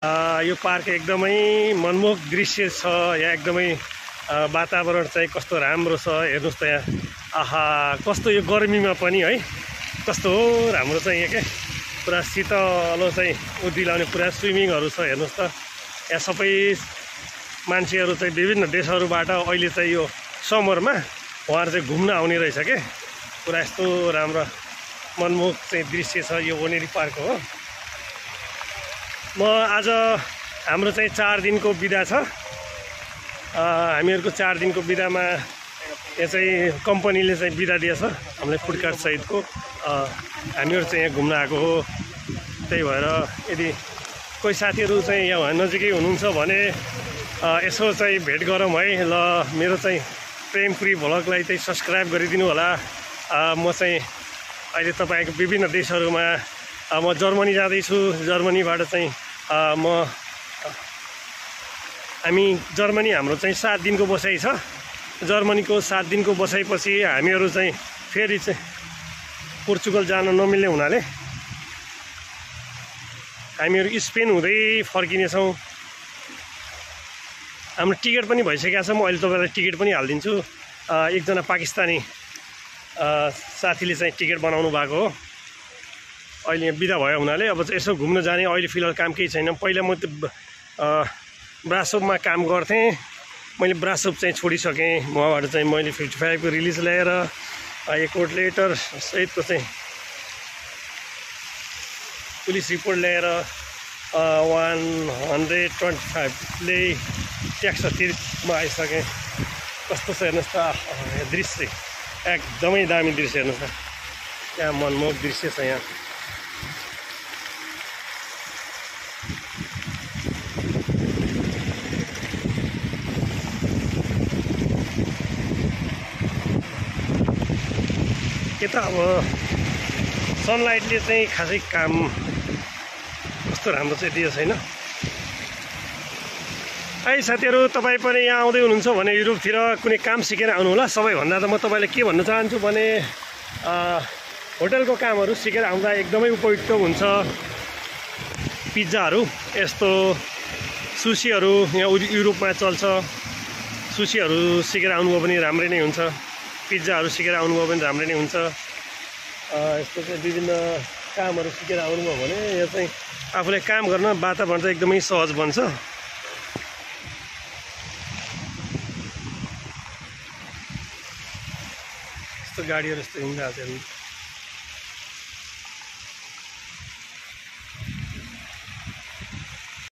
यो पार्क एकदमै मनमोहक दृश्य छ। यहाँ एकदमै वातावरण चाहिँ कस्तो राम्रो छ हेर्नुस् त। यहाँ आहा कस्तो यो गर्मीमा पनि है कस्तो राम्रो चाहिँ यहाँ के पुरा शीतलो चाहिँ उदिलाउने पुरा स्विमिङहरू छ हेर्नुस् त। यहाँ सबै मान्छेहरू चाहिँ विभिन्न देशहरूबाट अहिले चाहिँ यो समरमा उहाँहरू चाहिँ घुम्न आउने रहेछ के। पुरा यस्तो राम्रो मनमोहक चाहिँ दृश्य छ यो वनेरी पार्क हो। म आज हाम्रो चाहिँ 4 दिनको बिदा छ। हामीहरूको 4 दिनको बिदामा यहाँ चाहिँ कम्पनीले चाहिँ बिदा दिएछ हामीलाई फुडकार्ट सहितको। हामीहरू चाहिँ यहाँ घुम्न आएको हो। त्यही भएर यदि कोही साथीहरू चाहिँ यहाँ नजिकै हुनुहुन्छ भने यसो चाहिँ भेट गरौँ है ल। मेरो चाहिँ प्रेमपुरी भ्लगलाई चाहिँ सब्सक्राइब गरिदिनु होला। म चाहिँ अहिले तपाईँको विभिन्न देशहरूमा म जर्मनी जाँदैछु। जर्मनीबाट चाहिँ हामी जर्मनी हाम्रो चाहिँ 7 दिनको बसाइ छ। जर्मनीको 7 दिनको बसाइपछि हामीहरू चाहिँ फेरि चाहिँ पोर्चुगल जान नमिल्ने हुनाले हामीहरू स्पेन हुँदै फर्किनेछौँ। हाम्रो टिकट पनि भइसकेको छ। म अहिले तपाईँलाई टिकट पनि हालिदिन्छु। एकजना पाकिस्तानी साथीले चाहिँ टिकट बनाउनु भएको हो। अहिले यहाँ बिदा भयो हुनाले अब चाहिँ यसो घुम्न जाने। अहिले फिलहाल काम केही छैन। पहिला म ब्रासोपमा काम गर्थेँ। मैले ब्रासोप चाहिँ छोडिसकेँ। उहाँबाट चाहिँ मैले 55 को रिलिज ल्याएर एक कोर्ट लेटर सहितको चाहिँ पुलिस रिपोर्ट ल्याएर 125ले ट्याक्स तिर्मा आइसकेँ। कस्तो छ हेर्नुहोस् त दृश्य, एकदमै दामी दृश्य हेर्नुहोस् त। त्यहाँ मनमोहक दृश्य छ यहाँ। के त अब सनलाइटले चाहिँ खासै काम कस्तो राम्रो चाहिँ दिएको छैन। है साथीहरू, तपाईँ पनि यहाँ आउँदै हुनुहुन्छ भने युरोपतिर कुनै काम सिकेर आउनु होला। सबैभन्दा त म तपाईँलाई के भन्न चाहन्छु भने होटलको कामहरू सिकेर आउँदा एकदमै उपयुक्त हुन्छ। पिज्जाहरू यस्तो सुसीहरू यहाँ युरोपमा चल्छ। सुसीहरू सिकेर आउनुभयो भने राम्रै नै हुन्छ। पिज्जाहरू सिकेर आउनुभयो भने राम्रै नै हुन्छ। यस्तो चाहिँ विभिन्न कामहरू सिकेर आउनुभयो भने यहाँ चाहिँ आफूलाई काम गर्न वातावरण चाहिँ एकदमै सहज बन्छ। यस्तो गाडीहरू यस्तो हिँडिरहेको छ।